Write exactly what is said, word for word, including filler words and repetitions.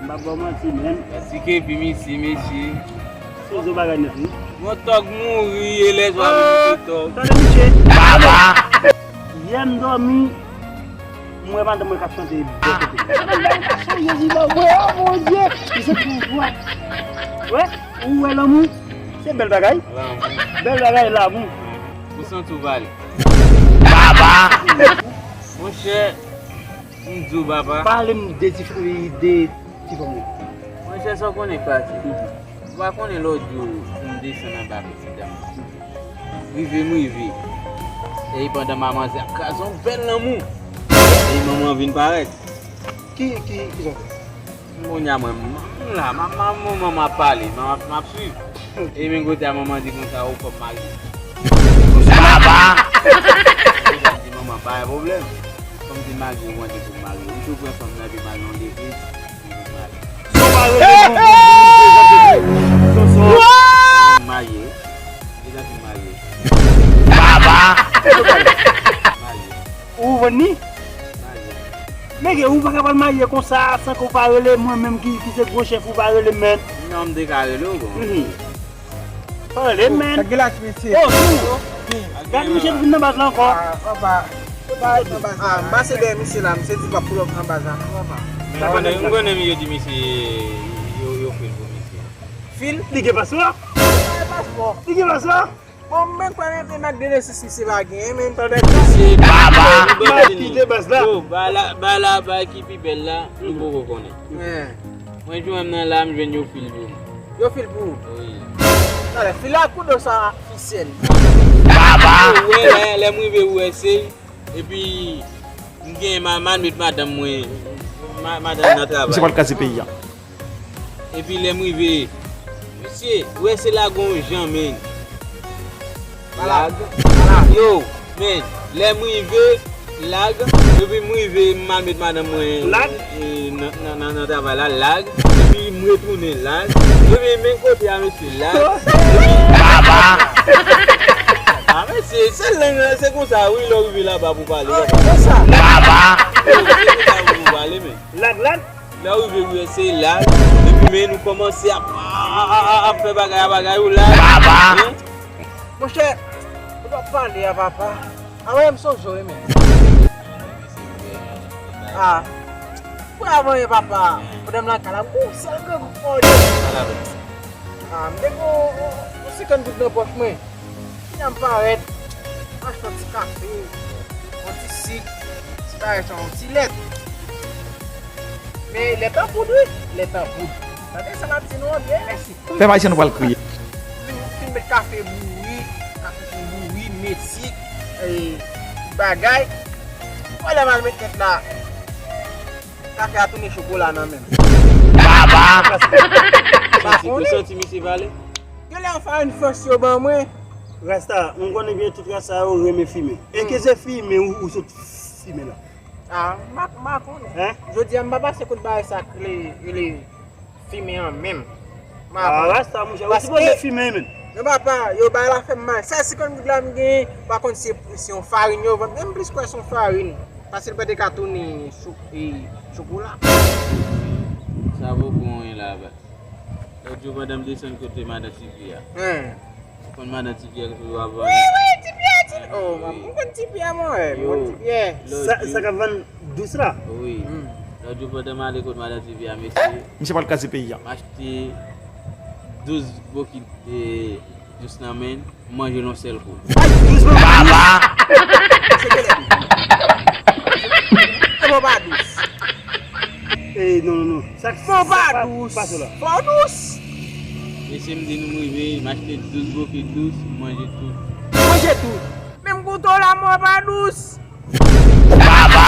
M ap ba w manti, menn. Tike epi misye, mesye. Se zo bagay nèt, wi. Yon tòg mouri, e lè zwa vin tòg. Tande, misye. Baba! Yè m dòmi, m wè madanm mwen k ap chante bò kote m. Madanm mwen ap chante, Jezi, mwen, oh mon Dieu! Misye pou vwa. Wè, ou wè lanmou? Se bèl bagay. Lanmou. Bèl bagay, lanmou. Ou santi w pale. Baba! Monchè, m di w, papa. Pale m de ti, de ti fanm nan. Monchè, sa w konnen k pase. Ou pa konnen lòt jou, m desann anba pitit dam. Rive m rive. E pandan manmanzè ap kraze yon bèl lanmou. E manman vin parèt. Ki, ki, ki sa? Kounye a mwen, m la, m ap, m ap, m ap pale, m ap, m ap swiv. E men kote a manman di konsa, ou fò m marye. Baba! Kounye a m di manman, pa gen pwoblèm. Kòm se marye ou mande pou m marye. Ou tou pran fanm nan epi m al nan legliz, epi m marye. Son pa rele pou, pou, pou, pou prezante pou Sonson. M marye. Prezante m marye. Baba! Marye. Ou vann ni? Marye. Men gen ou pa ka pral marye konsa san ke w pa rele mwen menm ki, ki se gwo chèf ou pa rele m, menn. Non, m te ka rele w, bon. Mhm. Pale, menn. Sa gen la ti mesye. Oh, tou. Gade misye vin nan baz la ankò. Ah, papa. Papa, nan baz la. Ah, m pase dèyè misye la, misye di pa pull up nan baz la, non, papa. Men m konnen, m konnen yo di misye, yo, yo fil pou misye. Fil? Li gen paspò? Li gen paspò. Li gen paspò? Bon, men kwè men, men Magdalene sis misye pa gen, men. Tande, mesye, baba! M ap kite baz la. Yo, ba la, ba la, ba ki pi bèl la, nou poko konnen. Mwen jwenn nan la, m jwenn yo fil pou m. Yo fil pou ou? Wi. Talè, fil la kou do sa fisèl. Baba! Ou wè, lè, lè m rive, ou wè, se, epi, m gen ma, ma met madanm mwen, ma, madanm nan travay. Misye pral kraze peyi a. Epi lè m rive, mesye, ou wè se la gon jan, men. Lag. Yo, men, lè m rive, lag. Epi m rive, m al met madanm mwen, lag, e, nan, nan, nan, nan travay la, lag. Epi m retounen, lag. Epi men kote a, mesye, lag. Baba! Ah, mesye, se lang, se konsa, wi, lè w rive laba pou pale. Ah, konsa. Baba! Yo, se konsa pou pale, men. Lag, lag. Lè w rive, wi, se lag. Epi, men, nou kòmanse ap, ap, ap, ap, ap fè bagay a bagay ou lag. Baba! Hein? Monchè, ou t ap pale a papa. A wè, m sonje w, men. Ah. Pou avan, papa. Pandan m lakay la, m gon sèl grangou pou mòde. Ah, m te gon, gon, gon senkant goud nan pòch mwen. Kounya m parèt, m achte yon ti kafe, yon ti sik, ti bagay sa, yon ti lèt. Men lèt an poud, wi, lèt an poud. Tande sa m ap di nou an byen, mèsi. Pèp ayisyen nou pral kriye. Fin, fin met kafe bouri, kafe fin bouri, met sik, e, bagay. Wè lè m al met lèt la. Kafe a tounen chokola nan men m. Baba! Ou santi, ou santi misye pale? Genlè yon farin fòs yo ban mwen. Rasta, m konnen byen tout rasta yo renmen fimen. E ke se fimen ou, ou sot fimen la? Ah, m pa, m pa konnen. Hein? Jodi a m pa pase kot bagay sa k rele, rele fimen an menm. Ah, rasta, monchè, ou sipoze fimen, men. Non, papa, yo, bagay la fè m mal. Sèl senkant goud la m genyen, pa konn si, si yon farin yo vann. Men m plis kwè se yon farin. Paske l pa te ka tounen cho-, e, chokola. Sa vo pou anyen la, ba. Lòt jou pandan m desann kote madan Tipi a. Hein. Ou konn madan Tipi a ki toujou ap vann? Wi, wi, Tipi a, Tipi. Oh, m konn Tipi a, mwen, m konn Tipi a. Sa, sa k ap vann dous la? Wi. Hmm. Lòt jou pandan m ale kot madan Tipi a, mesye. Misye pral kraze peyi a. M achte douz bokit, e, dous nan men l, m manje l yon sèl kou. Ay, dous nan men l. Baba! Se genlè dous. E bon, pa dous. E, non, non, non. Sa, sa pa, pa dous. Fò dous. Mesye, m di nou m rive, m achte douz bokit dous, m manje tout. Manje tout. Menm kote w la, mò pa dous. Baba!